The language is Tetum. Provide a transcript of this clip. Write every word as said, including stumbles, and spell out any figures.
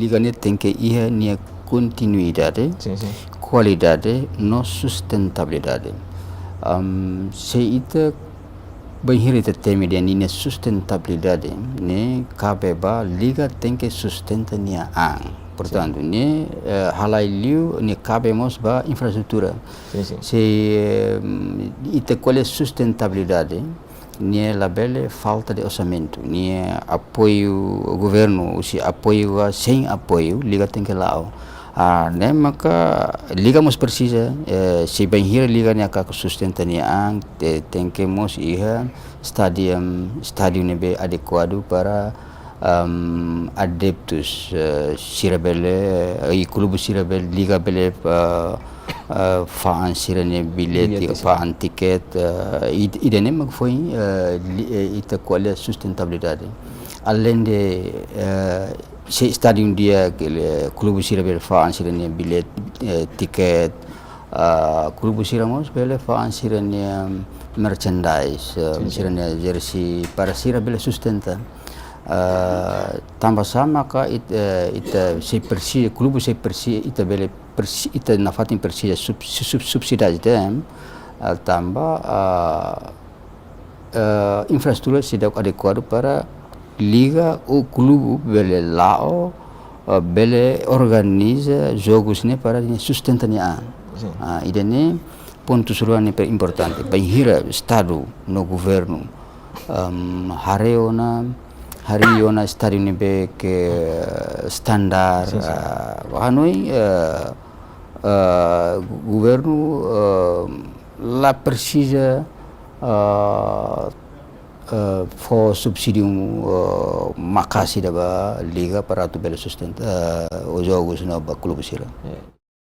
Liga ne'e tenke iha nia kontinuidade, sin, sin, kualidade no sustentabilidade. Am, se ita bainhira ita temi dehan ninia sustentabilidade, ne'e kabe ba liga tenke sustenta nia an. Portantu, sin, ne'e, eh, halai liu, ne'e kabe mós ba infraestrutura. Sin, sin. Se, eh, ita ko'alia sustentabilidade, ne'e labele falta de orsamentu, ne'e apoiu governu, husi apoiu ka sein apoiu, liga tenke la'o. Ah, ne'e maka liga mós presiza, eh, se bainhira liga ne'e hakarak sustenta nia an, te-, tenke mós iha stadium, estádiu ne'ebé adekuadu para, am, adeptus, eh, sira bele, eh, i klubu sira bele, liga bele, eh, eh, fa'an sira-nia bilhete, bilhete, sin, fa'an tiket, eh, id-, ida-ne'e mak foin, eh, li-, eh, ita ko'alia sustentabilidade. Alende, eh, se estádiu di'ak, eh, klubu sira bele fa'an sira-nia bilhete, eh, tiket, ah, klubu sira mós bele fa'an sira-nia merchandise, eh, sin, sin, sira-nia jersey, para sira bele sustenta. Ah, tanba sá maka it-, eh, ita sei presi-, klubu sei presi-, ita bele presi-, ita nafatin presiza sub-, sub-, subsidiáriu tem, ah, tanba, ah, eh, infraestrutura seidauk adekuadu para liga ou klubu bele la'o, eh, bele organiza jogus ne'e para nia sustenta nia an. Sin. Ah, ida-ne'e pontu sira ne'ebé importante. Bainhira Estadu no governu, em, haree ona, haree ona estádiu ne'ebé ke standar, sin, sin, ah, hanoin, eh, eh, governu, eh, la presiza, eh, eh, fó subsídiu, eh, maka'as ida ba liga para atu bele sustenta, eh, jogus no ba klubu sira. Ya.